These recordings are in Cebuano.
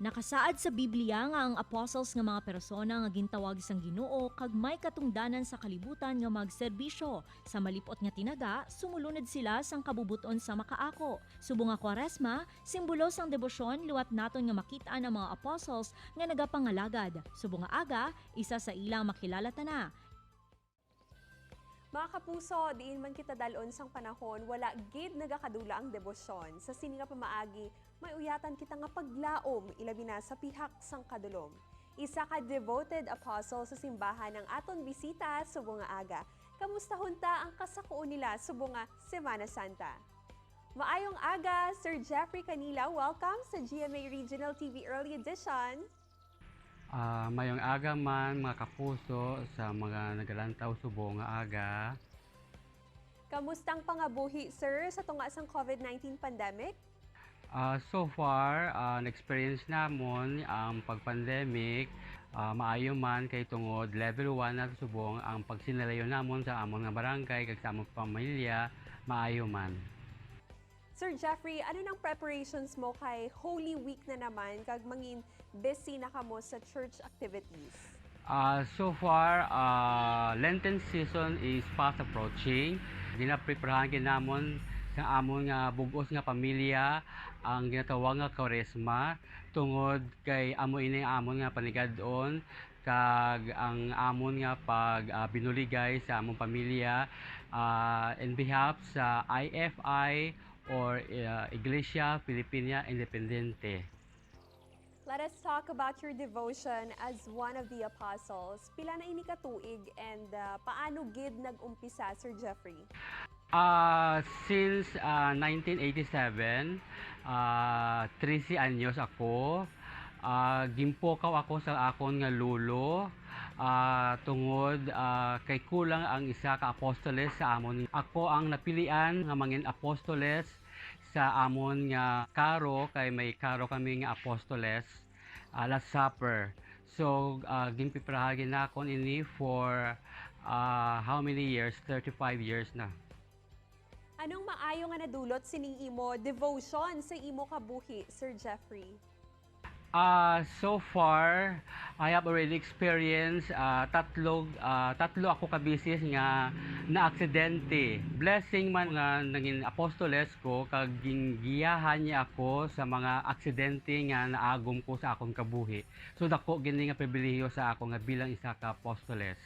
Nakasaad sa Biblia nga ang apostles nga mga persona nga gintawag sang Ginoo kag may katungdanan sa kalibutan nga magserbisyo. Sa malipot nga tinaga, sumulunod sila sang kabubuton sa makaako. Subong nga Kwaresma, simbolo sang debosyon, luwat naton nga makita ang mga apostles nga nagapangalagad. Subong nga aga, isa sa ilang makilala tana. Mga kapuso, diin man kita dalon sang panahon, wala gid nagakadula ang debosyon. Sa sini nga pamaagi, may uyatan kita nga paglaom, ilabi na sa pihak sang kadulom. Isa ka devoted apostle sa simbahan ang aton bisita subong nga aga. Kamusta hunta ang kasakuon nila subong nga Semana Santa? Maayong aga, Sir Jeffrey Canila. Welcome sa GMA Regional TV Early Edition. Mayong aga man, mga kapuso, sa mga nagalantaw subong nga aga. Kamustang pangabuhi, sir, sa tunga sang COVID-19 pandemic? So far, na-experience namon ang pag-pandemic, maayo man kay tungod level 1 na subong ang pagsinalayo namon sa amon nga barangay kag sa among pamilya, maayo man. Sir Jeffrey, ano nang preparations mo kay Holy Week na naman kag mangin busy na kamo sa church activities? So far, Lenten season is fast approaching. Ginapreparahan ginamon sa amon nga bugos nga pamilya ang ginatawag nga Kwaresma tungod kay amo ini ang amon nga panigad-on kag ang amon nga pag binuligay sa among pamilya in behalf sa IFI or Iglesia Filipina Independiente. Let us talk about your devotion as one of the apostles. Pila na ini ka tuig and paano gid nag-umpisa, Sir Jeffrey? Since 1987, 13 anyos ako, gimpukaw ako sa akon nga lulo tungod kay kulang ang isa ka apostoles sa amon. Ako ang napilian nga mangin apostoles sa amon nga karo kay may karo kami nga apostoles, Last Supper. So ginpiprahan ginakon ini for how many years? 35 years na. Anong maayo nga nadulot sining imo devotion sa imo kabuhi, Sir Jeffrey? So far, I have already experienced tatlo ako ka beses nga na aksidente. Blessing man nga nangin apostoles ko kag giyahan niya ako sa mga aksidente nga naagom ko sa akong kabuhi. So dako gini nga pribilehiyo sa ako nga bilang isa ka apostoles.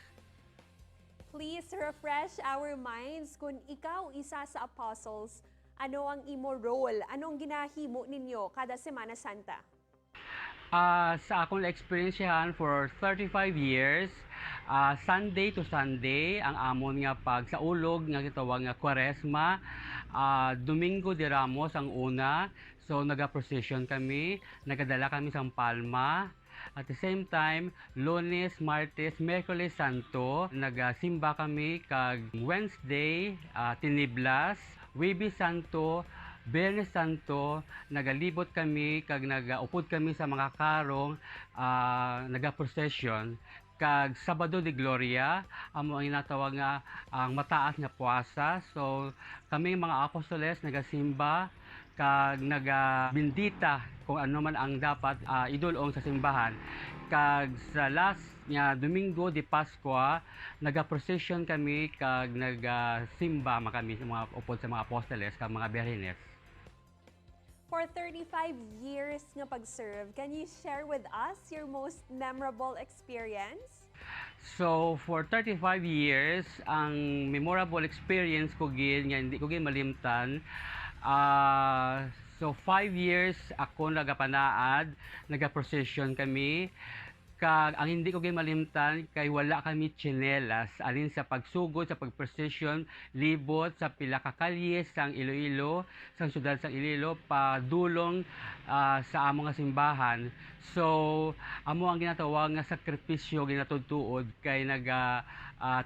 Please refresh our minds kung ikaw isa sa apostles, ano ang imo role? Anong ginahimo ninyo kada Semana Santa? Sa akong experience for 35 years, Sunday to Sunday ang amon nga pagsaulog nga gitawag nga Kwaresma. Domingo de Ramos ang una. So naga-procession kami, nagadala kami sa palma. At the same time, Lunes, Martes, Miyerkules Santo, nagasimba kami kag Wednesday, Tiniblas, Huwebes Santo, Biyernes Santo, nagalibot kami kag nagaupod kami sa mga karong naga-procession kag Sabado de Gloria amo ang ginatawag nga ang mataas nga puasa. So kami mga apostoles nagasimba kag nagabindita kung ano man ang dapat idulong sa simbahan kag sa last nga Domingo de Pascua naga-procession kami kag nagasimba man kami sa mga upod sa mga apostoles kag mga birhenes. For 35 years nga pag-serve, can you share with us your most memorable experience? So, for 35 years, ang memorable experience ko gid nga hindi ko gid malimtan, so 5 years ako nagapanaad, naga-procession kami. Kag ang hindi ko gid malimtan kay wala kami tsinelas alin sa pagsugod sa pag-procession libot sa pila ka kalye sang Iloilo, sang syudad sang Iloilo padulong sa among nga simbahan. So amo ang ginatawag nga sakripisyo ginatudtuod kay naga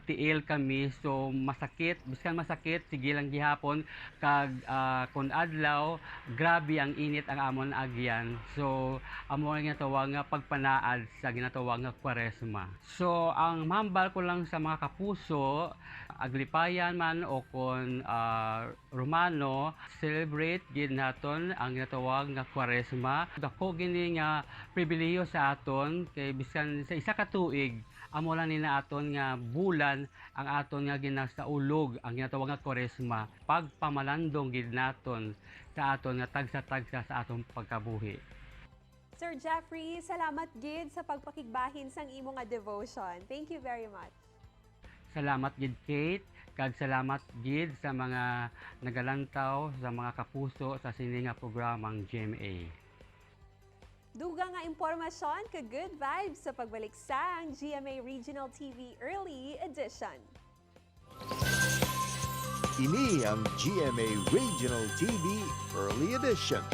tiil kami, so masakit, biskan masakit, sige lang gihapon kag kun adlaw grabe ang init ang amon agyan. So amo ang ginatawag nga pagpanaad sa ginatawag nga Kwaresma. So ang mahambal ko lang sa mga kapuso, Aglipayan man o kon Romano, celebrate gid naton ang ginatawag nga Kwaresma. Dako gini nga pribilehiyo sa aton kay bisan sa isa ka tuig, amo lang ni na aton nga bulan ang aton nga ginasaulog ang ginatawag nga Kwaresma, pagpamalandong gid naton sa aton nga tagsa-tagsa sa aton pagkabuhi. Sir Jeffrey, salamat gid sa pagpakigbahin sang imo nga devotion. Thank you very much. Salamat gid, Kate, kag salamat gid sa mga nagalantaw, sa mga kapuso sa sini nga programang GMA. Dugang nga impormasyon kag good vibes sa pagbalik sang GMA Regional TV Early Edition. Ini ang GMA Regional TV Early Edition.